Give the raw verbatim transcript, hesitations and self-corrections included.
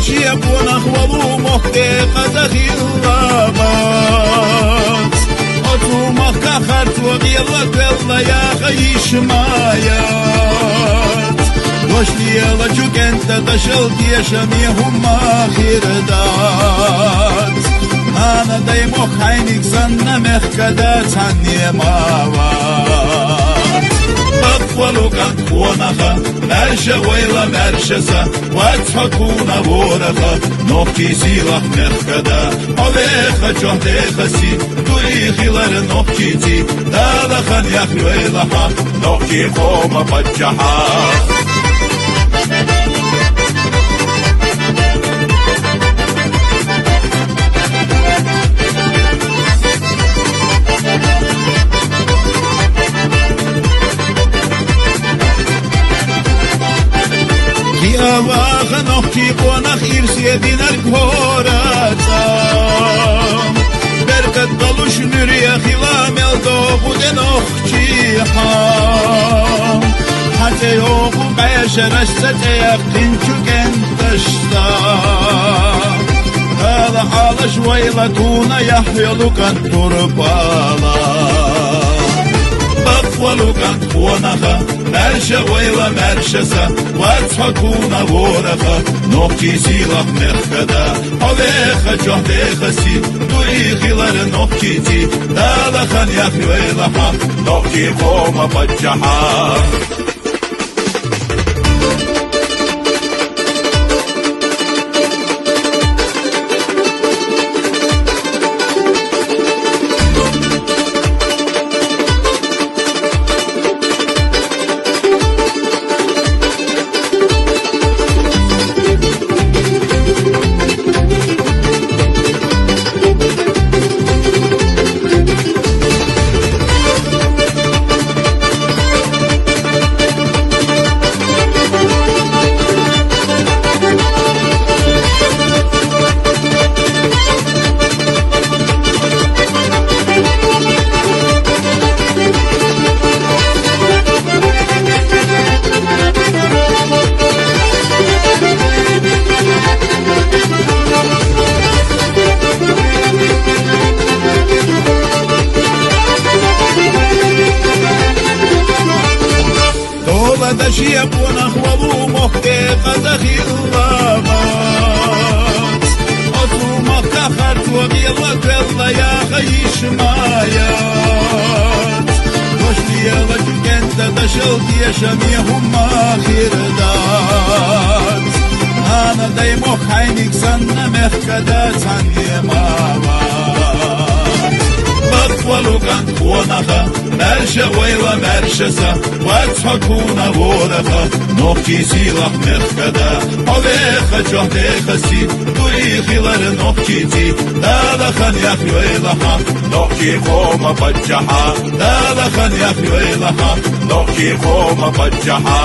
Шен къонах валу мохк декъаза хилла вац. Оцу махкахь харцо гӀелла, кхелла яха йиш ма яц. Дош лелачу кӀентан дашал тешаме хӀумма хир дац. Нана-дай мохк хьайниг санна мехкада цхьанне ма вац. Бакъвалу кӀант къонаха, маьрша вайла, маьрша сан, вац хьо тхуна вораха, нохчийн сийлахь мехкада. Хьо вехачохь деха сий, дуй хилар нохчийн цӀий, Дала хан яхйойла хьан, нохчийн къоман паччахьа. Кхин а ваха нохчийн къонах, ирсе динарг хӀора цӀа. Беркат долуш нуьре хила мел догӀу де нохчий хьа. Хьан цӀе йогӀу бӀешерашца, цӀе яьккхинчу кӀенташца. Дала Ӏалаш вайла, тхуна яхь йолу кӀант турпала. Бакъвалу кӀант къонаха, маьрша вайла, маьрша сан, вац хьо тхуна вораха, нохчийн сийлахь мехкада. Хьо вехачохь деха сий, дуй хилар нохчийн цӀий, Дала хан яхйойла хьан, нохчийн къоман паччахьа. Доладан шен къонах валу мохк декъаза хилла вац. Оцу махкахь харцо гӀелла, кхелла яха йиш ма яц. Дош лелачу кӀентан дашал тешаме хӀумма хир дац. Нана-дай мохк хьайниг санна мехкада цхьанне ма вац. Бакъвалу кӀант къонаха, маьрша вайла, маьрша сан, вац хьо тхуна вораха, нохчийн сийлахь мехкада. Хьо вехачохь деха сий, дуй хилар нохчийн цӀий, Дала хан яхйойла хьан, нохчийн къоман паччахьа. Дала хан яхйойла хьан, нохчийн къоман паччахьа.